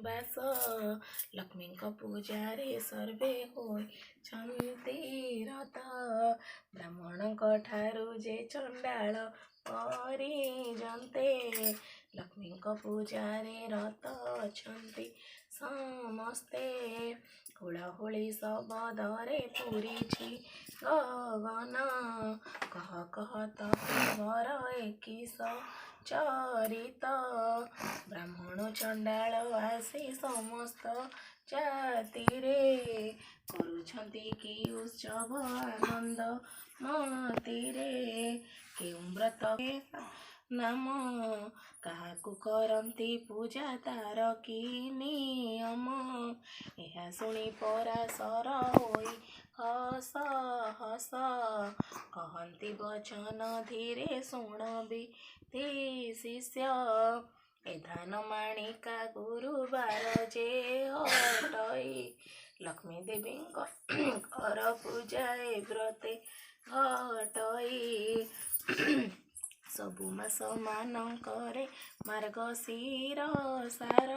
ବାସ। ଲକ୍ଷ୍ମୀଙ୍କ ପୂଜାରେ ସର୍ବେ ହୋଇଛନ୍ତି ରତ। ବ୍ରାହ୍ମଣଙ୍କ ଠାରୁ ଯେ ଚଣ୍ଡାଳ ପରିଯନ୍ତେ, ଲକ୍ଷ୍ମୀଙ୍କ ପୂଜାରେ ରତ ଅଛନ୍ତି ସମସ୍ତେ। ହୁଳହୁଳି ଶବଦରେ ପୂରିଛି ଗଗନ। କହ କହ ତପବର ଏ କିସ ଚରିତ? ବ୍ରାହ୍ମଣ ଚଣ୍ଡାଳ ଆସି ସମସ୍ତ ଜାତିରେ କରୁଛନ୍ତି କି ଉତ୍ସବ ଆନନ୍ଦ ମତିରେ? କେଉଁ ବ୍ରତ ନାମ, କାହାକୁ କରନ୍ତି ପୂଜା, ତାର କି ନିୟମ? ଏହା ଶୁଣି ପରାଶର ହୋଇ ହସ ହସ କହନ୍ତି ବଚନ, ଧୀରେ ଶୁଣ ବିଧି ଶିଷ୍ୟ। ଏ ଧାନ ମାଣିକା ଗୁରୁବାର ଯେ ଅଟଇ, ଲକ୍ଷ୍ମୀ ଦେବୀଙ୍କ କର ପୂଜା ଏ ବ୍ରତେ ଘଟଇ। ସବୁ ମାସ ମାନଙ୍କରେ ମାର୍ଗଶିର ସାର,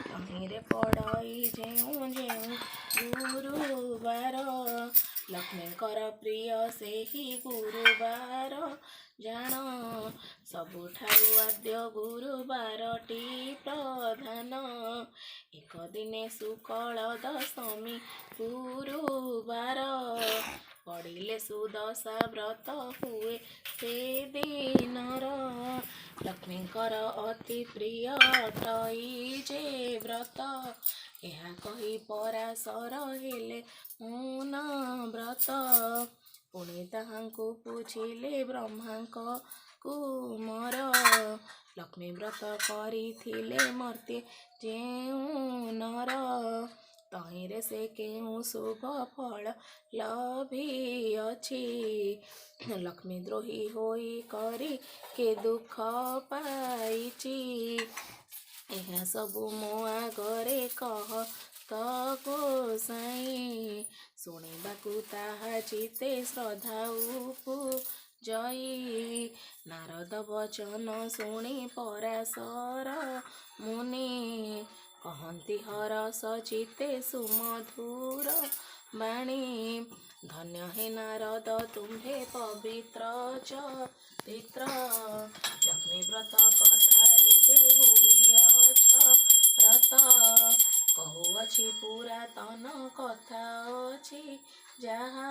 ତହିଁରେ ପଡ଼ଇ ଯେଉଁ ଯେଉଁ ଗୁରୁବାର, ଲକ୍ଷ୍ମୀଙ୍କର ପ୍ରିୟ ସେହି ଗୁରୁବାର ଜାଣ। ସବୁଠାରୁ ଆଦ୍ୟ ଗୁରୁବାରଟି ପ୍ରଧାନ। ଏକ ଦିନେ ଶୁକଳ ଦଶମୀ ଗୁରୁବାର ପଡ଼ିଲେ ସୁଦଶା ବ୍ରତ ହୁଏ ସେ ଦିନର। ଲକ୍ଷ୍ମୀଙ୍କର ଅତି ପ୍ରିୟ ଅଟଇ ଯେ ବ୍ରତ। ଏହା କହି ପରାଶର ହେଲେ ମୌନ ବ୍ରତ। ପୁଣି ତାହାଙ୍କୁ ପୁଛିଲେ ବ୍ରହ୍ମାଙ୍କ କୁମର, ଲକ୍ଷ୍ମୀ ବ୍ରତ କରିଥିଲେ ମର୍ତ୍ତ୍ୟେ ଯେଉଁ ନର, ତହିଁରେ ସେ କେଉଁ ଶୁଭ ଫଳ ଲଭିଅଛି? ଲକ୍ଷ୍ମୀ ଦ୍ରୋହୀ ହୋଇ କରି କେ ଦୁଃଖ ପାଇଛି? ଏହା ସବୁ ମୋ ଆଗରେ କହ ତ ଗୋସାଇଁ। ଶୁଣିବାକୁ ତାହା ଚିତ୍ତେ ଶ୍ରଦ୍ଧା ଉପୁଜଇ। ନାରଦ ବଚନ ଶୁଣି ପରାଶର ମୁନି କହନ୍ତି ହରଷ ଚିତ୍ତେ ସୁମଧୁର ବାଣୀ। ଧନ୍ୟ ହେ ନାରଦ ତୁମ୍ଭେ ପବିତ୍ର ଚରିତ୍ର, ଲକ୍ଷ୍ମୀ ବ୍ରତ କଥାରେ ଯେ ହୋଇଅଛ ରତ। କହୁଅଛି ପୁରାତନ କଥା ଅଛି ଯାହା